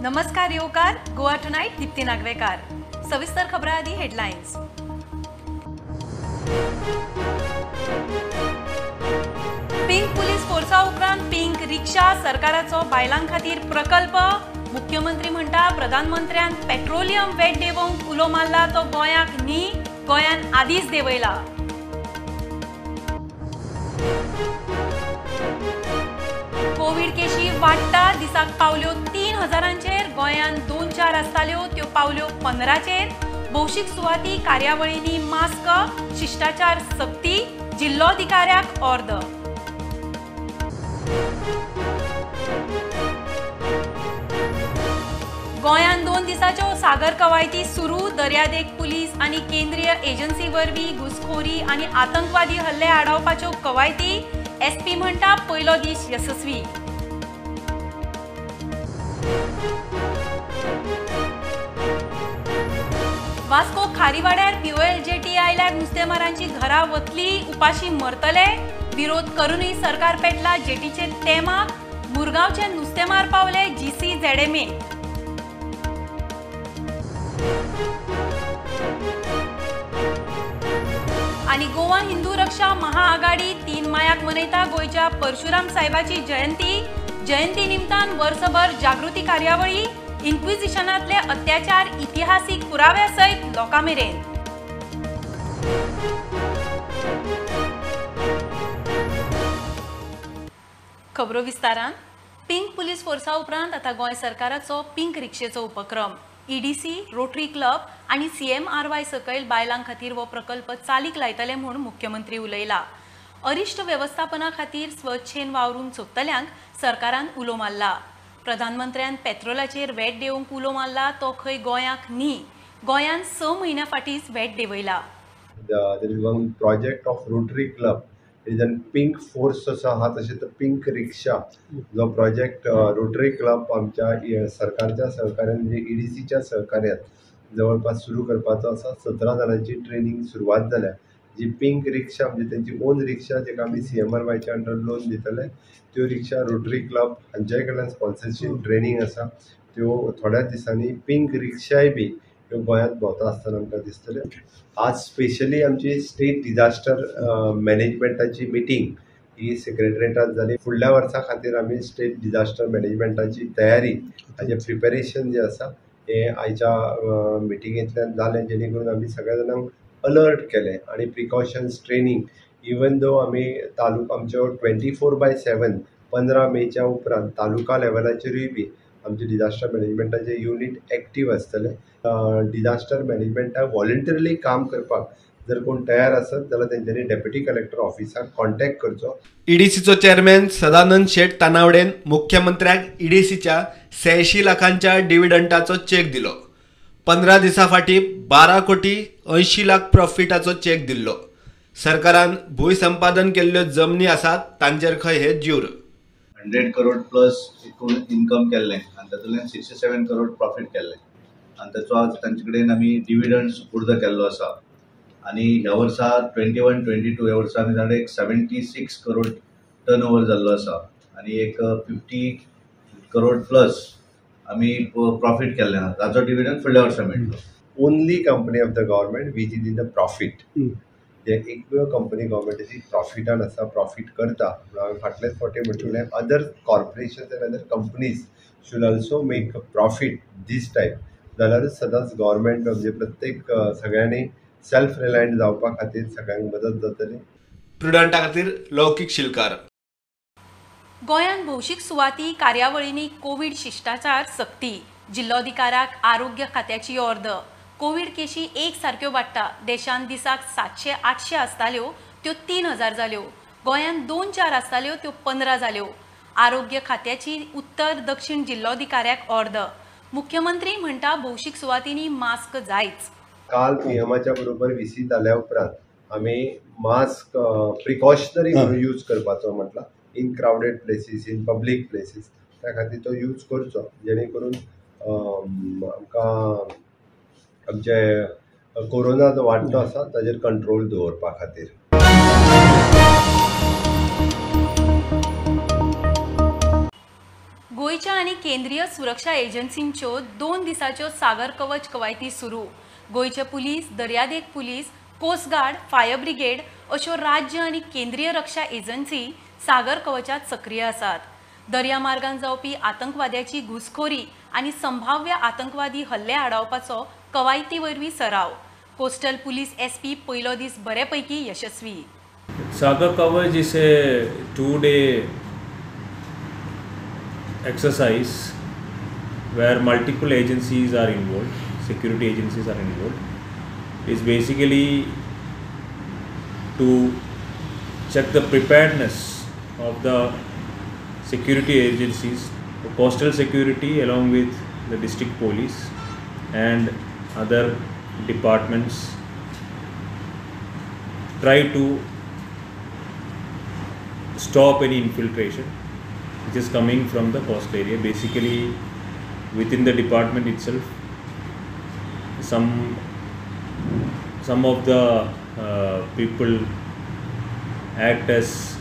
नमस्कार येवकार गोवा टुनायट दीप्ती नागवेकार. सविस्तर खबरां आदी हेडलायन्स. पिंक पुलीस फोर्सा उपरांत पिंक रिक्षा सरकाराचो बायलां खातीर प्रकल्प. मुख्यमंत्री म्हणटा प्रधानमंत्र्यान पेट्रोलियम वेट देंवोवंक उलो मारला तो गोंयाक न्ही, गोंयान आदींच देंवयला. कोवीड केशी वाडटा, दिसाक पावल्यो 3000चेर, गोंयांत 2-4 आसताल्यो त्यो पावल्यो 15चेर. भौशीक सुवाती कार्यावळींनी मास्क, शिश्टाचार सक्ती, जिल्लोधिकाऱ्याक ऑर्द. गोंयांत 2 दिसाच्यो सागर कवायती सुरू. दर्यादेग पुलीस आनी केंद्रीय एजन्सी वरवीं घुसखोरी आनी आतंकवादी हल्ले आडावपाच्यो कवायती. एसपी म्हणटा पयलो दीस यशस्वी. वास्को खारीवाड्यार पीओएल जेटी आयल्यार नुस्तेमारांची घरां वतली, उपाशी मरतले. विरोध करूनय सरकार पेटला जेटीचे तेमाक. मुरगांवचे नुस्तेमार पावले जीसीझेडएमए. आनी गोवा हिंदू रक्षा महाआघाडी 3 मायाक मनयता गोंयच्या परशुराम साहेबाची जयंती. जयंती निमतान वर्सभर जागृती कार्यावळी. इन्क्विजिशनांतले अत्याचार इतिहासीक पुराव्या सयत लोकां मेरेन. खबरो विस्तारान. पिंक पुलीस फोर्सा उपरांत आतां गोंय सरकाराचो पिंक रिक्षेचो उपक्रम. ईडीसी, रोटरी क्लब आनी सीएमआरवाय सकयल बायलां खातीर हो प्रकल्प चालीक लायतले म्हूण मुख्यमंत्री उलयला. अरिश्ट वेवस्थापना खातीर स्वच्छेन वावरूंक सोदतल्यांक सरकारान उलो मारला. प्रधानमंत्र्यान पेट्रोलाचेर वेट देवंक उलो मारला तो खंय गोंयाक न्ही, गोंयान 6 म्हयन्यां फाटींच weight देंवयला. There is one project of Rotary Club, it is an pink force जसो आहा तशें तो पिंक रिक्षा जो प्रोजेक्ट रोटरी क्लब आमच्या सरकारच्या सहकार्यान म्हणजे ईडीसीच्या सहकार्यान जवळपास सुरू करपाचो आसा. 17 जाणांची ट्रेनींग सुरवात जाल्या. जी पिंक रिक्षा म्हणजे तेंची ओन रिक्षा जेका आमी सीएमआरवायच्या अंडर लोन दितले त्यो रिक्षा रोटरी क्लब हांच्या कडल्यान स्पॉन्सरशीप ट्रेनींग आसा. त्यो थोड्या दिसांनी पिंक रिक्षाय बी ह्यो गोंयांत भोंवता आसतना आमकां दिसतल्यो. आज स्पेशली आमची स्टेट डिजास्टर मॅनेजमेंटाची मिटींग ही सेक्रेटरीएटात जाली. फुडल्या वर्सा खातीर आमी स्टेट डिजास्टर मॅनेजमेंटाची तयारी हाजें प्रिपेरेशन जें आसा हें आयच्या मिटिंगेंतल्यान जालें, जेणे करून आमी सगळ्या जाणांक अलर्ट केलें आनी प्रिकॉशन्स ट्रेनींग. इवन दो आमी तालुका आमच्यो 24/7 15 मेच्या उपरांत तालुका लेवलाचेरूय बी आमचे डिजास्टर मॅनेजमेंटाचे युनीट एक्टीव आसतले. डिजास्टर मॅनेजमेंटाक वॉलंटरीली काम करपाक जर कोण तयार आसत जाल्यार तेंच्यांनी डेप्युटी कलेक्टर ऑफिसाक कॉन्टॅक्ट करचो. ईडीसीचो चेअरमॅन सदानंद शेट तानावडेन मुख्यमंत्र्याक ईडीसीच्या 86 लाखांच्या डिव्हिडंटाचो चेक दिलो. 15 दिसां फाटीं 12 कोटी 80 लाख प्रॉफिटाचो चेक दिल्लो. सरकारान भूंय संपादन केल्ल्यो जमनी आसात तांचेर खंय हे ज्यूर. 100 करोड प्लस एकूण इन्कम केल्लें आनी तातूंतल्यान 67 करोड प्रॉफीट केल्लें आनी ताचो आज तांचे कडेन आमी डिविडंड सुपूर्द केल्लो आसा. आनी ह्या वर्सा 21-22 ह्या वर्सा आमी जाणा एक 76 करोड टर्न ओवर जाल्लो आसा आनी एक 50 करोड प्लस आमी प्रॉफीट केल्लें आसा. ताचो डिविडंड फुडल्या वर्सा मेळटलो. Only company of the government which is in the profit. जे एकमेव कंपनी गव्हर्मेंटाची प्रॉफिटान आसा, प्रॉफीट करता. म्हणून हांवें फाटलेच फावटी म्हणिल्लें other corporations and other companies should also make a profit this type. जाल्यारूच सदांच गव्हर्मेंट म्हणजे प्रत्येक सगळ्यांनी सेल्फ रिलायंट जावपा खातीर सगळ्यांक मदत जातली. प्रुडंटा खातीर लौकीक शिलकार. गोंयांत भौशीक सुवाती कार्यावळींनी कोवीड शिश्टाचार सक्ती. जिल्लोधिकाऱ्याक आरोग्य खात्याची ऑर्द. कोवीड केशी एक सारक्यो वाडटा. देशांत दिसाक 700-800 आसताल्यो त्यो 3000 जाल्यो. गोंयांत 2-4 आसताल्यो त्यो 15 जाल्यो. आरोग्य खात्याची उत्तर दक्षिण जिल्लोधिकाऱ्याक ऑर्द. मुख्यमंत्री म्हणटा भौशीक सुवातींनी मास्क जायच. काल पीएमाच्या बरोबर व्हीसी जाल्या उपरांत आमी मास्क प्रिकॉशनरी म्हणून यूज करपाचो म्हटलां in crowded places, in public places. त्या खातीर तो यूज करचो जेणे करून आमकां आमचे कोरोना जो वाडटो आसा ताजेर कंट्रोल दवरपा खातीर. गोंयच्या आनी केंद्रीय सुरक्षा एजन्सींच्यो 2 दिसाच्यो सागर कवच कवायती सुरू. गोंयचे पुलीस, दर्यादेग police, coast guard, fire brigade अश्यो राज्य आनी केंद्रीय रक्षा एजन्सी सागर कवचात सक्रीय आसात. दर्या मार्गान जावपी आतंकवाद्याची घुसखोरी आनी संभाव्य आतंकवादी हल्ले आडावपाचो कवायती वरवीं सराव. कोस्टल पुलीस एसपी पयलो दीस बरेपैकी यशस्वी. Sagar Kavach is a 2-day exercise where multiple agencies are involved, security agencies are involved. It's basically to check the preparedness of the security agencies, the coastal security along with the district police and other departments try to stop any infiltration which is coming from the coastal area. Basically within the department itself, some of the people act as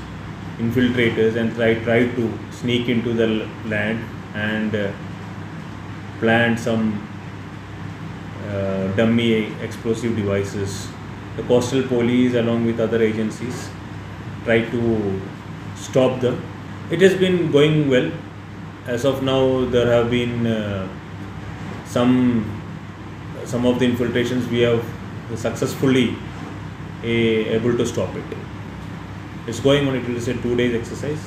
infiltrators and try to sneak into the land and plant some dummy explosive devices. The coastal police along with other agencies try to stop them. It has been going well. As of now, there have been some of the infiltrations we have successfully able to stop it. It's going on. It will be a 2 days exercise.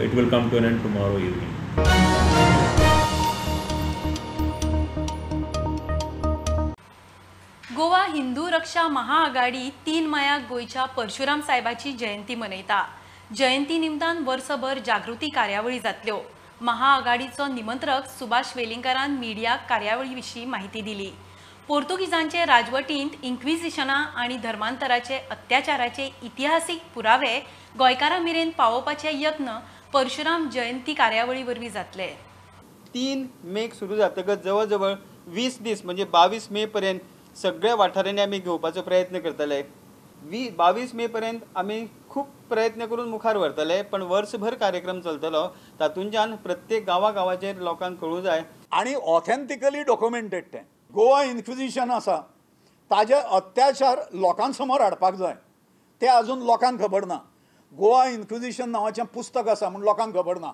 It will come to an end tomorrow evening. Goa Hindu Raksha Mahaआघाडी 3 मायाक गोंयच्या परशुराम साहेबाची जयंती मनयता. जयंती निमतान वर्सभर जागृती कार्यावळी जातल्यो. महाआघाडीचो निमंत्रक सुभाष वेलिंगकारान मीडियाक कार्यावळी विशीं माहिती दिली. पोर्तुगीजांचे राजवटींत इन्क्विजिशना आनी धर्मांतराचे अत्याचाराचे इतिहासीक पुरावे गोंयकारां मेरेन पावोवपाचे यत्न परशुराम जयंती कार्यावळी वरवीं जातले. 3 मेक सुरू जातकच जवळ जवळ 20 दीस म्हणजे 22 मे पर्यंत सगळ्या वाठारांनी आमी घेवपाचो प्रयत्न करतले. 22 मे पर्यंत आमी खूब प्रयत्न करून मुखार व्हरतले, पण वर्सभर कार्यक्रम चलतलो. तातूंतल्यान प्रत्येक गांवा गांवाचेर लोकांक कळूं जाय आनी ऑथेंटिकली डॉक्युमेंटेड तें गोवा इन्क्विजिशन आसा ताजे अत्याचार लोकां समोर हाडपाक जाय, ते अजून लोकांक खबर ना. गोवा इन्क्विजिशन नांवाचें पुस्तक आसा म्हूण लोकांक खबर ना.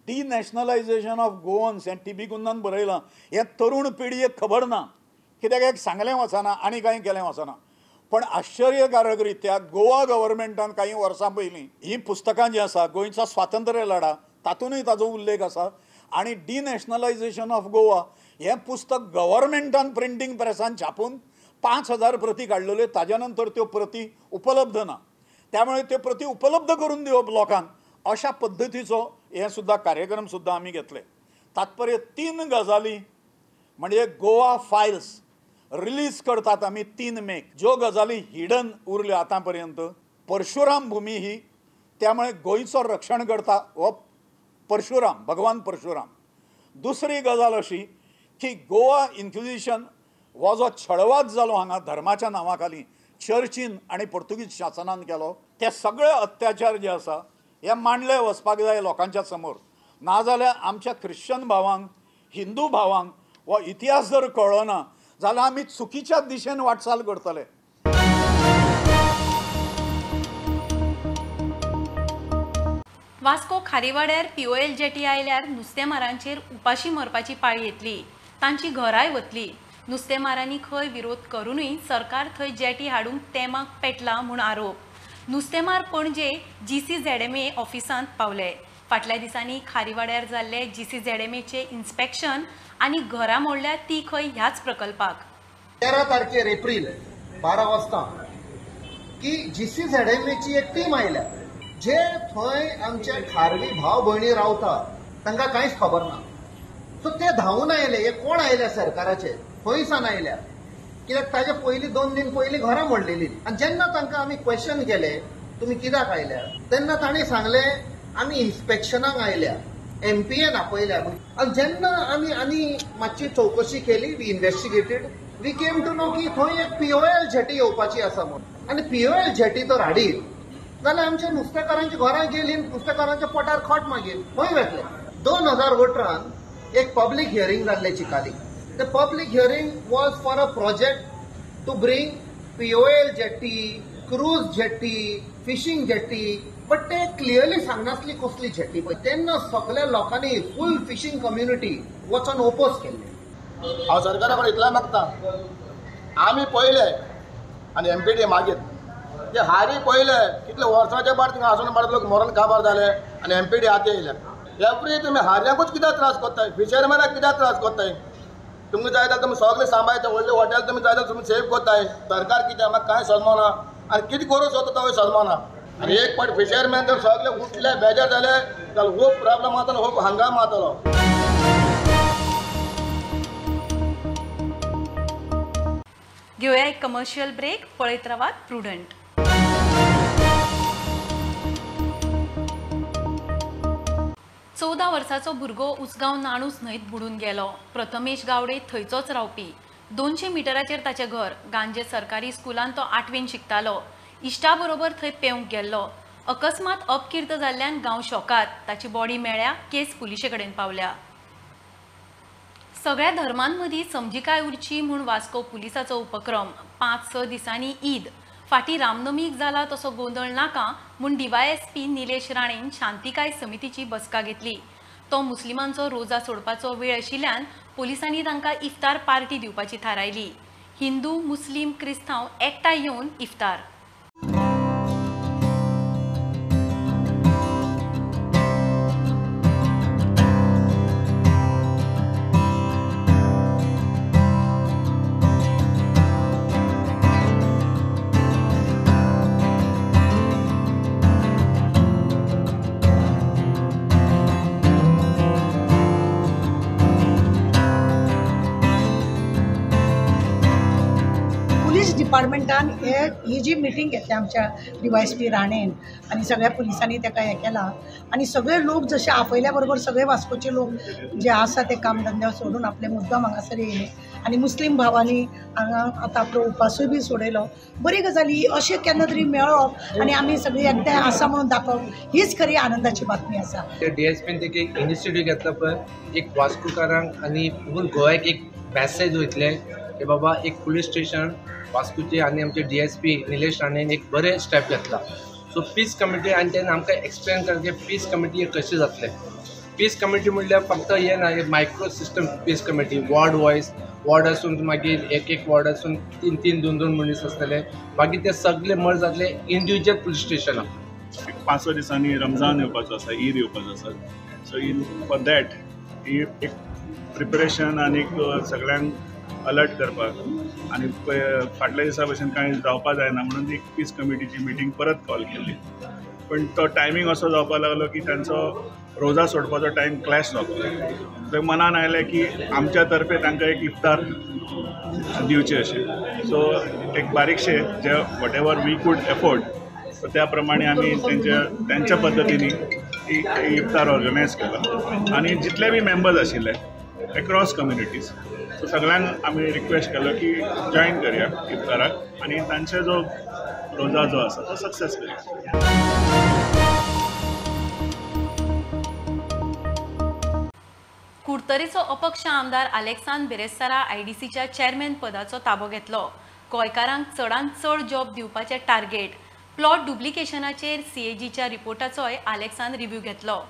डिनॅशनलायजेशन ऑफ गोवन्स हें टी बी कुन्नान बरयलां, हें तरुण पिळगेक खबर ना, कित्याक एक सांगलें वचना आनी कांय केलें वचना. पण आश्चर्यकारक रित्या गोवा गव्हर्मेंटान काही वर्सां पयलीं हीं पुस्तकां जीं आसा गोंयचो स्वातंत्र्य लढा तातूंतय ताजो उल्लेख आसा आनी डिनॅशनलायजेशन ऑफ गोवा हें पुस्तक गव्हर्मेंटान प्रिंटींग प्रेसान छापून 5000 प्रती काडलेल्यो, ताज्या नंतर त्यो प्रती उपलब्ध ना. त्यामुळे त्यो प्रती उपलब्ध करून दिवप लोकांक अशा पद्दतीचो हें सुद्दां कार्यक्रम सुद्दां आमी घेतले. तात्पर्य 3 गजाली म्हणजे गोवा फायल्स रिलीज करतात आमी 3 मेक, ज्यो गजाली हिडन उरल्यो आतां पर्यंत. परशुराम भूमी ही, त्यामुळे गोंयचो रक्षण करता हो परशुराम, भगवान परशुराम. दुसरी गजाल अशी की गोवा इन्क्विजिशन हो जो छळवाद जालो हांगा धर्माच्या नांवा खाली चर्चीन आनी पोर्तुगीज शासनान केलो, ते सगळे अत्याचार जे आसा हे मांडले वचपाक जाय लोकांच्या समोर. नाजाल्यार आमच्या ख्रिश्चन भावांक, हिंदू भावांक हो इतिहास जर कळ्ळो ना जाल्यार आमी चुकीच्या दिशेन वाटचाल करतले. वास्को खारीवाड्यार पीओएल जेटी आयल्यार नुस्तेमारांचेर उपाशी मरपाची पाळी येतली, तांची घराय वतली. नुस्तेमारांनी खंय विरोध करूनय सरकार थंय जेटी हाडूंक तेमाक पेटला म्हूण आरोप. नुस्तेमार पणजे GCZMA ऑफिसांत पावले. फाटल्या दिसांनी खारीवाड्यार जाल्ले GCZMAचे इन्स्पेक्शन आनी घरां मोडल्या ती खंय ह्याच प्रकल्पाक. 13 तारखेर एप्रील 12 वाजता की GCZMAची एक टीम आयल्या, जे थंय आमचे खारवी भाव भयणी रावता तांकां कांयच खबर ना. सो ते धांवून आयले. हे कोण आयल्या सरकाराचे खंयसान आयल्या, कित्याक ताजे पयलीं 2 दीस पयलीं घरां मोडलेली. आनी जेन्ना तांकां आमी क्वेश्चन केले तुमी कित्याक आयल्या, तेन्ना तांणी सांगलें आमी इन्स्पेक्शनाक आयल्या, MPN आपयल्या. आनी जेन्ना आमी आनी मातशी चवकशी केली, we investigated, we came to know की थंय एक POL jetty येवपाची आसा म्हणून. आनी POL jetty तर हाडीत जाल्यार आमच्या नुस्तेकारांच्या घरां गेली, नुस्तेकारांच्या पोटार खट मागीर खंय वेतले. 2018 एक पब्लीक हियरींग जाल्लें Chicalim. The public hearing was for a project to bring POL jetty, cruise jetty, fishing jetty, but ते क्लियरली सांगनासली कसली जेटी. पळय तेन्ना सगळ्या लोकांनी फूल फिशींग कम्युनिटी वचोन ओपोज केल्ले. हांव सरकारा कडेन इतलें मागता, आमी पळयले आनी एमपीडी मागीर ते हारी पळयले कितले वर्साचे बाद थिंगा आसून मारत लोक मरोन काबार जाले आनी एमपीडी आतां येयल्या. एवरी तुमी हार्यांकूच कित्याक त्रास करताय, फिशरमॅनाक कित्याक त्रास करताय? तुमकां जाय जाल्यार तुमी सगळें सांबाळटा, व्हडलें हॉटेल तुमी जाय जाल्यार तुमी सेव करताय. सरकार कितें म्हाका कांय समजना आनी कितें करूं सोदता तो समजना. आनी एक पाट फिशरमॅन जर सगळे उठले बेजार जाले जाल्यार खूब प्रॉब्लम जातलो, खूब हंगाम जातलो. घेवया एक कमर्शियल ब्रेक. पळयत रावात प्रुडंट. 14 वर्साचो भुरगो उसगांव नाणूस न्हंयत बुडून गेलो. प्रथमेश गावडे थंयचोच रावपी. 200 मिटराचेर ताचें घर. गांजे सरकारी स्कुलान तो 8वेन शिकतालो. इश्टा बरोबर थंय पेवंक गेल्लो. अकस्मात अपकीर्त जाल्ल्यान गांव शॉकात. ताची बॉडी मेळ्ळ्या. केस पुलिशे कडेन पावल्या. सगळ्या धर्मांमदीं समजिकाय उरची म्हूण वास्को पुलिसाचो उपक्रम. 5-6 दिसांनी ईद. फाटीं रामनमीक जाला तसो गोंदळ नाका म्हूण डीवायएसपी निलेश राणेन शांतिकाय समितीची बसका घेतली. तो मुस्लिमांचो रोजा सोडपाचो वेळ आशिल्ल्यान पोलिसांनी तांकां इफ्तार पार्टी दिवपाची थारायली. हिंदू, मुस्लीम, क्रिस्तांव एकठांय येवन इफ्तार. डिपार्टमेंटान ही जी मिटींग घेतल्या आमच्या डीवायएसपी राणेन आनी सगळ्या पुलिसांनी ताका हें केलां आनी सगळे लोक जशे आपयल्या बरोबर सगळे वास्कोचे लोक जे आसा ते काम धंद्या सोडून आपले मुद्दाम हांगासर येयले आनी मुस्लीम भावांनी हांगा आतां आपलो उपासूय बी सोडयलो. बरी गजाल ही, अशें केन्ना तरी मेळप आनी आमी सगळीं एकठांय आसा म्हणून दाखोवप हीच खरी आनंदाची बातमी आसा. डीएसपीन ते एक इनिशिएटीव घेतला पळय, एक वास्कोकारांक आनी फूल गोव्याक एक मॅसेज वयतले की बाबा एक पुलीस स्टेशन वास्कोचे आनी आमचे डीएसपी निलेश राणेन एक बरें स्टेप घेतला. सो पीस कमिटी आनी तेन्ना आमकां एक्सप्लेन करचें पीस कमिटी कशें जातलें. पीस कमिटी म्हणल्यार फक्त हें ना, micro system peace committee, ward wise, ward आसून मागीर एक एक वॉर्ड आसून 3-3, 2-2 मनीस आसतले, मागीर ते सगळे मर्ज जातले इंडिविज्युअल पुलीस स्टेशनाक. 5-6 दिसांनी रमजान येवपाचो आसा, ईद येवपाचो आसा. सो इन फॉर that ही एक प्रिपरेशन आनी सगळ्यांक अलर्ट करपाक आनी फाटल्या दिसा भशेन कांय जावपा जायना म्हणून एक पीस कमिटीची मिटींग परत कॉल केल्ली. पण तो टायमींग असो जावपाक लागलो की तांचो रोजा सोडपाचो टायम क्लॅश जावपाक लागलो. थंय मनान आयलें की आमच्या तर्फे तांकां एक इफ्तार दिवचें अशें. सो एक बारीकशें जे whatever we could afford, so त्या प्रमाणे आमी तेंच्या पद्दतीनी इफ्तार ऑर्गनायज केला आनी जितले बी मेंबर्स आशिल्ले एक्रॉस कम्युनिटीज, सो सगळ्यांक आमी रिक्वेस्ट केलो की जॉयन करया इफ्ताराक आनी तांचे जो रोजा जो आसा तो सक्सेस करया. कुडतरेचो अपक्ष आमदार आलेक्सान बिरेस्तारा आयडीसीच्या चेअरमॅन पदाचो ताबो घेतलो. गोंयकारांक चडांत चड जॉब दिवपाचें टार्गेट. प्लॉट डुप्लिकेशनाचेर सीएजीच्या रिपोर्टाचोय आलेक्सान रिव्ह्यू घेतलो.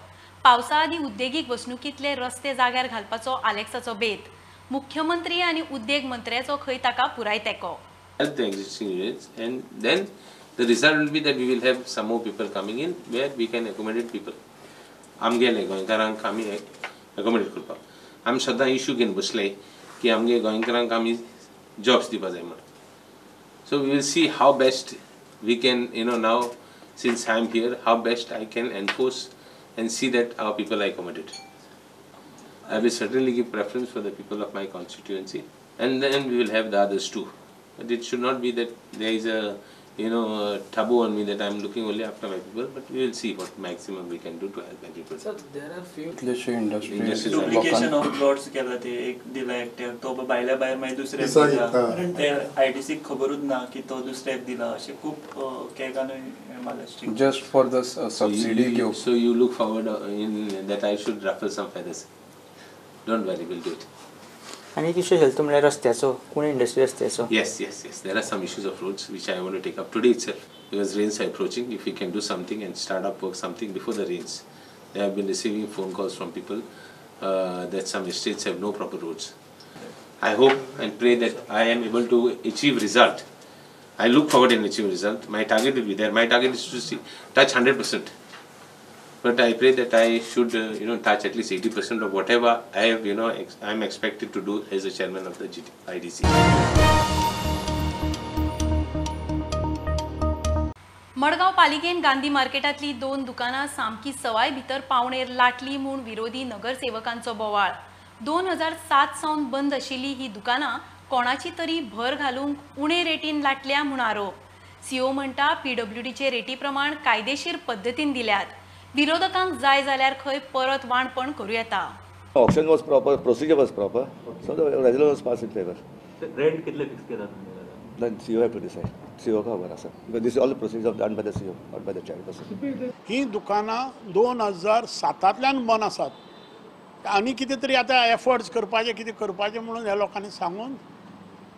पावसा आदीं उद्देगीक वसणुकींतले रस्ते जाग्यार घालपाचो आलेक्साचो बेत. मुख्यमंत्री आनी उद्देग मंत्र्याचो खंय ताका पुराय तेंको. Help the existing units and then the result will be that we will have some more people coming in where we can accommodate people. आमगेले गोंयकारांक आमी एकोमोडेट करपाक आमी सदां इशू घेवन बसले की आमगे गोंयकारांक आमी जॉब्स दिवपा जाय म्हण. So we will see how best we can, you know, now since I am here, how best I can enforce and see that our people are accommodated. I will certainly give preference for the people of my constituency, and then we will have the others too. But it should not be that there is a, you know, a taboo on me that I am looking only after my people, but we will see what maximum we can do to help everybody. Sir, there are few industries. Duplication of plots केला ते एक दिला एकट्याक, तो भायल्या भायर मागीर दुसऱ्याक दिला, ते आयडीसीक खबरूच ना की तो दुसऱ्याक दिला, अशें खूब केकानूय माल. Just for the subsidy. So you look forward in that I should ruffle some feathers. Don't worry, we'll do it. आनी एक इशू आशिल्लो तो म्हणल्यार रस्त्याचो, कुणे इंडस्ट्री रस्त्याचो. Yes, yes, yes. There are some issues of roads which I want to take up today itself because rains are approaching. If we can do something and start up work something before the rains. They have been receiving phone calls from people that some estates have no proper roads. I hope and pray that I am able to achieve result. I look forward in achieving result. My target will be there. My target is to see, touch 100%. But I pray that I should, touch at least 80% of whatever I have, I am expected to do as a chairman of the IDC. Madgaon पालिकेन गांधी मार्केटांतली दोन दुकानां सामकी सवाय भितर पावणेर लाटली म्हूण विरोधी नगरसेवकांचो बोवाळ. 2007 सावन बंद आशिल्ली ही दुकानां कोणाची तरी भर घालूंक उणे रेटीन लाटल्या म्हूण आरोप. सीओ म्हणटा पीडब्ल्यूडीचे रेटी प्रमाण कायदेशीर पद्दतीन दिल्यात. विरोधकांक जाय जाल्यार खंय परत वाणपण करूं येता. Auction was proper, procedure was proper, so the resolution was passed in favour. Rent कितले फिक्स केला तुमी? Then CO have to decide. CO खबर आसा because this is all the procedure done by the CO, not by the chairperson. ही दुकानां 2007 बंद आसात आनी कितें तरी आतां एफर्ट्स करपाचे कितें करपाचें म्हणून ह्या लोकांनी सांगून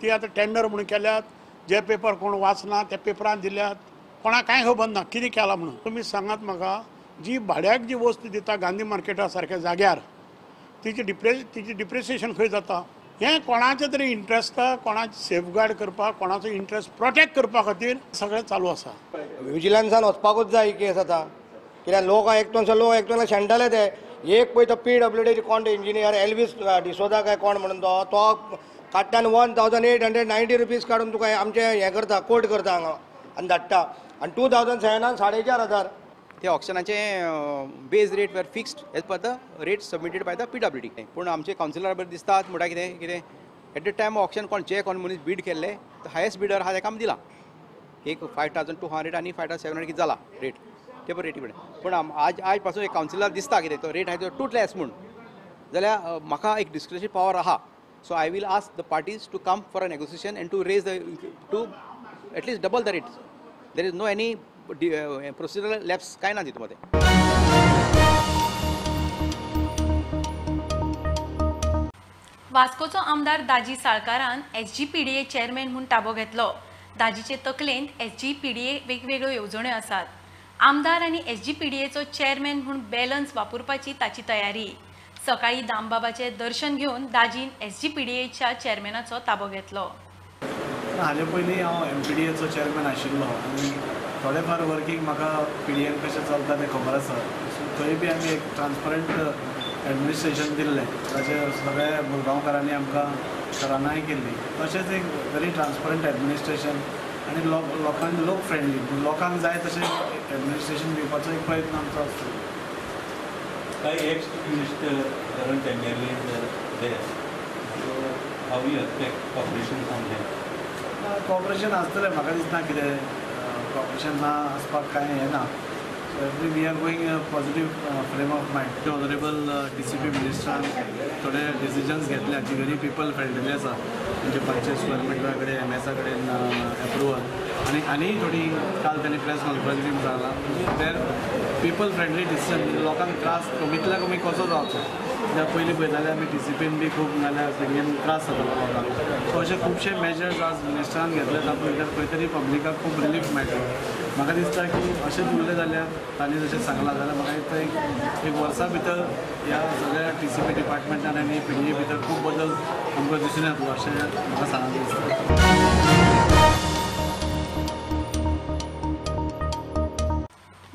ती आतां टेंडर म्हणून केल्यात. जे पेपर कोण वाचना त्या पेपरान दिल्यात, कोणाक कांय खबर ना कितें केलां म्हणून. तुमी सांगात म्हाका, जी भाड्याक जी वस्तू दिता गांधी मार्केटा सारक्या जाग्यार तिची डिप्रिसिएशन खंय जाता? हें कोणाचें तरी इंट्रस्ट, कोणाचें सेफगार्ड करपाक, कोणाचो इंट्रस्ट प्रोटेक्ट करपा खातीर सगळें चालू आसा. विजिलन्सान वचपाकूच जाय ही केस आतां, कित्याक लोक आयकतलो, लोक आयकतना शेणटले ते. एक पळय तो पीडब्ल्यूडीचे कोण इंजिनियर एल्वीस डिसोदा काय कोण म्हणून तो तो काडटान 1890 रुपीज काडून तुका आमचें हें करता, कोट करता हांगा आनी धाडटा. आनी 2007 4,500. ते ऑक्शनाचे base rate were fixed as per the rate submitted by the PWD. पूण आमचे कावन्सिलर बरें दिसतात म्हणटा कितें कितें एट the time auction कोण जे कोण मनीस बीड केल्ले हायेस्ट बिडर आहा ताका आमी दिला एक 5200 आनी 5700 कितें जाला रेट ते बरें रेटी कडेन. पूण आज आज पासून एक कावन्सिलर दिसता कितें तो रेट आहा तो टू लेस म्हूण जाल्यार म्हाका एक डिस्क्रिशन पावर आहा. So I will ask the parties to come for a negotiation and to raise the to at least double the rate. There is no any procedural lapse काय ना तितूंत. वास्कोचो आमदार दाजी साळकारान SGPDA chairman म्हूण ताबो घेतलो. दाजीचे तकलेंत SGPDA वेगवेगळ्यो येवजण्यो आसात. आमदार आनी एसजीपीडीएचो चेअरमॅन म्हूण बॅलन्स वापरपाची ताची तयारी. सकाळी दामबाबाचें दर्शन घेवन दाजीन एसजीपीडीएच्या चेअरमॅनाचो ताबो घेतलो. हाजे पयलीं हांव एमपीडीएचो चेअरमॅन आशिल्लो आनी थोडे फार वर्कींग म्हाका पीडीएन कशें चलता तें खबर आसा. सो थंय बी आमी एक ट्रान्सपरंट एडमिनिस्ट्रेशन दिल्लें, ताचेर सगळ्या मुरगांवकारांनी आमकां सराहनाय केल्ली. तशेंच एक व्हेरी ट्रान्सपरंट एडमिनिस्ट्रेशन आनी लोकांक लोक फ्रेंडली, लोकांक जाय तशें एडमिनिस्ट्रेशन दिवपाचो एक प्रयत्न आमचो आसतलो. कांय ex minister current MLA there, so how you expect cooperation from them? Cooperation आसतलें, म्हाका दिसना कितें कॉपरेशन ना आसपाक कांय हें ना. So every we are going a positive frame of mind. Honourable DCP मिनिस्टरान थोडे डिसिजन्स घेतल्या जी व्हेरी पिपल फ्रेंडली आसा, म्हणजे 500 स्क्वेअर मिटरा कडेन एमएसा कडेन एप्रुवल आनी आनी थोडी काल तांणी प्रेस कॉन्फरन्सीन सांगलां. म्हणजे देर पिपल फ्रेंडली डिसिजन, लोकांक त्रास कमीतल्या कमी कसो जावचो. कित्याक पयलीं पळयताले आमी डीसीपीन बी खूब नाल्यार पीडीएन त्रास जातालो लोकांक. सो अशे खुबशे मेजर्स आज मिनिस्टरान घेतले तातूंत भितर खंय तरी पब्लिकाक खूब रिलीफ मेळटा. म्हाका दिसता की अशेंच उरलें जाल्यार तांणी जशें सांगलां जाल्यार म्हाका दिसता एक वर्सा भितर ह्या सगळ्या टीसीपी डिपार्टमेंटान आनी पीडीए भितर खूब बदल आमकां दिसून येतलो अशें म्हाका सांगूंक दिसता.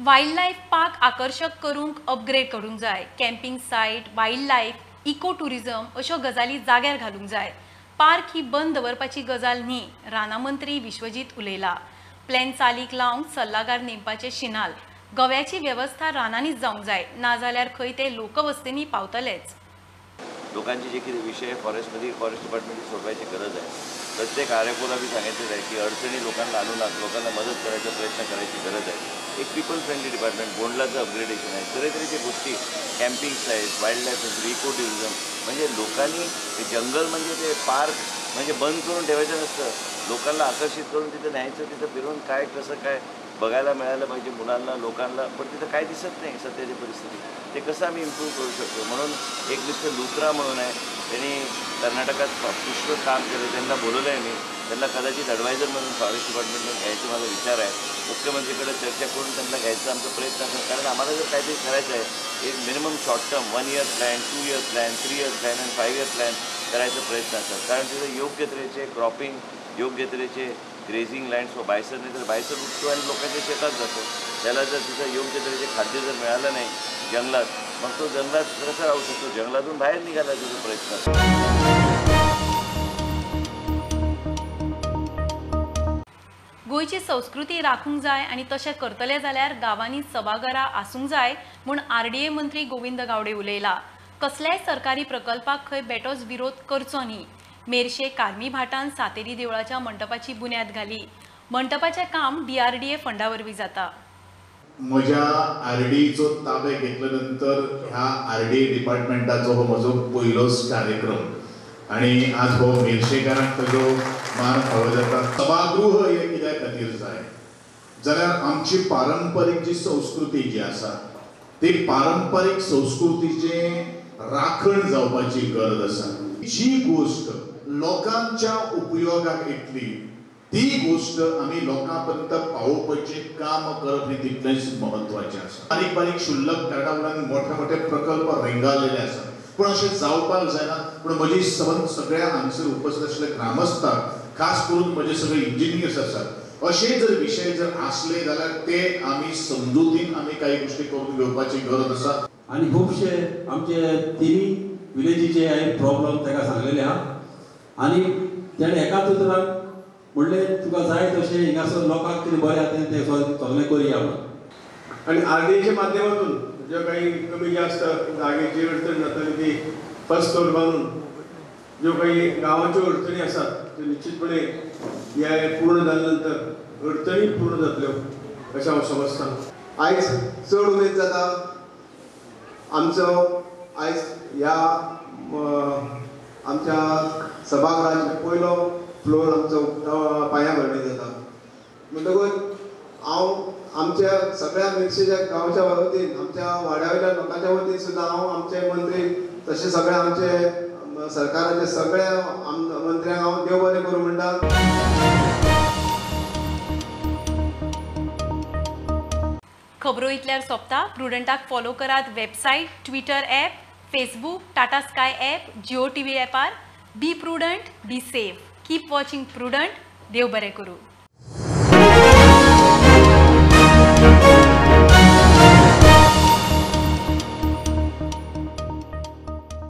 वायल्ड लायफ पार्क आकर्शक करूंक अपग्रेड करूंक जाय. Camping site, wild life, eco tourism अश्यो गजाली जाग्यार घालूंक जाय. पार्क ही बंद दवरपाची गजाल न्ही, रानां मंत्री विश्वजीत उलयला. प्लॅन चालीक लावंक सल्लागार नेमपाचे शिनाल. गव्याची वेवस्था रानांनीच जावंक जाय, नाजाल्यार खंय ते लोकवस्तींनी पावतलेच. लोकांचे जे किती विषय फॉरेस्टमध्ये फॉरेस्ट डिपार्टमेंटची सोडवायची गरज आहे. प्रत्येक आरएफओला बी सांगितलेलं आहे की अडचणी लोकांना आणू नका, लोकांना मदत करायचा प्रयत्न करायची गरज आहे. एक पीपल फ्रेंडली डिपार्टमेंट, बोंडलाचं अपग्रेडेशन आहे, तऱ्हेतऱ्हेच्या गोष्टी, camping site, wild life sanctuary, eco tourism, म्हणजे लोकांनी जंगल म्हणजे ते पार्क म्हणजे बंद करून ठेवायचं नसतं, लोकांना आकर्षित करून तिथं न्यायचं, तिथं फिरून काय कसं काय बघायला मिळालं पाहिजे मुलांना, लोकांना, पण तिथं काय दिसत नाही सध्याची परिस्थिती. ते कसं आम्ही इम्प्रूव्ह करू शकतो. म्हणून एक मिस्टर लुत्रा म्हणून आहे, त्यांनी कर्नाटकात पुष्कळ काम केलं, त्यांना बोलवलं आहे मी. त्यांना कदाचित ॲडवायझर म्हणून फॉरेस्ट डिपार्टमेंटमध्ये घ्यायचा माझा विचार आहे. मुख्यमंत्रीकडे चर्चा करून त्यांना घ्यायचा आमचा प्रयत्न असेल. कारण आम्हाला जर काहीतरी करायचं आहे, एक minimum short term 1 year plan, 2 year plan, 3 year plan आणि 5 इयर प्लॅन करायचा प्रयत्न असेल. कारण तिथं योग्य तऱ्हेचे क्रॉपिंग, योग्य तऱ्हेचे ग्रेझिंग लँड्स व बायसर नाही तर बायसर उठतो आणि लोकांच्या शेतात जातो. त्याला जर तिथं योग्य तऱ्हेचे खाद्य जर मिळालं नाही जंगलात, मग तो जंगलात कसा राहू शकतो, जंगलातून बाहेर निघायला त्याचा प्रयत्न. गोंयची संस्कृती राखूंक जाय आनी तशें करतले जाल्यार गांवांनी सभाघरां आसूंक जाय म्हूण आरडीए मंत्री गोविंद गावडे उलयला. कसल्याय सरकारी प्रकल्पाक खंय बेटोच विरोध करचो न्ही. मेरशे कार्मी भाटान सातेरी देवळाच्या मंडपाची बुन्याद घाली. मंडपाचें काम डीआरडीए फंडा वरवीं जाता. म्हज्या आरडीचो ताबे घेतल्या नंतर ह्या आरडी डिपार्टमेंटाचो हो म्हजो पयलोच कार्यक्रम आनी आज हो मेरशेकारांक ताजो मान फावो जाता. सभागृह हे कित्या खातीर जाय जाल्यार आमची पारंपरीक जी संस्कृती जी आसा ती पारंपरीक संस्कृतीचें राखण जावपाची गरज आसा. जी गोष्ट लोकांच्या उपयोगाक येतली ती गोष्ट आमी लोकां पर्यंत पावोवपाचें काम करप हें तितलेंच म्हत्वाचें आसा. बारीक बारीक क्षुल्लक कारणां वयल्यान मोठे मोठे प्रकल्प रेंगाळलेले आसात, पूण अशें जावपाक जायना. पूण म्हजी सगळ्या हांगसर उपस्थित आशिल्ले ग्रामस्थांक, खास करून म्हजे सगळे इंजिनियर्स आसात, अशे जर विशय जर आसले जाल्यार ते आमी समजुतीन आमी काही गोष्टी करून घेवपाची गरज आसा. आनी खुबशे आमचे तिनी विलेजीचे हांवें प्रॉब्लम ताका सांगलेले आहा आनी तेणें एकाच उतरान म्हणलें तुका जाय तशें हिंगासर लोकांक कितें बरें आसा तें सगळें करुया म्हणून. आनी आरडीएच्या माध्यमातून ज्यो काही कमी जास्त जागेची अडचण जाताली ती फर्स्ट फ्लोर बांदून ज्यो काही गांवाच्यो अडचणी आसात त्यो निश्चितपणे हे पूर्ण जाल्या नंतर अडचणी पूर्ण जातल्यो अशें हांव समजता. आयज चड उमेद जाता आमचो आयज ह्या आमच्या सभाघराचो पयलो फ्लोर आमचो पांया भरणी जाता. म्हणटकूच हांव आमच्या सगळ्या मिरशेच्या गांवच्या वतीन, आमच्या वाड्या वयल्या लोकांच्या वतीन सुद्दां हांव आमचे मंत्री तशें सगळे आमचे सरकाराचे सगळ्या मंत्र्यांक हांव देव बरें करूं म्हणटा. खबरो इतल्यार सोंपता. प्रुडंटाक फॉलो करात website, Twitter app, Facebook, Tata Sky app, Jio TV ॲपार. Be prudent, be safe, keep watching Prudent. देव बरें करूं.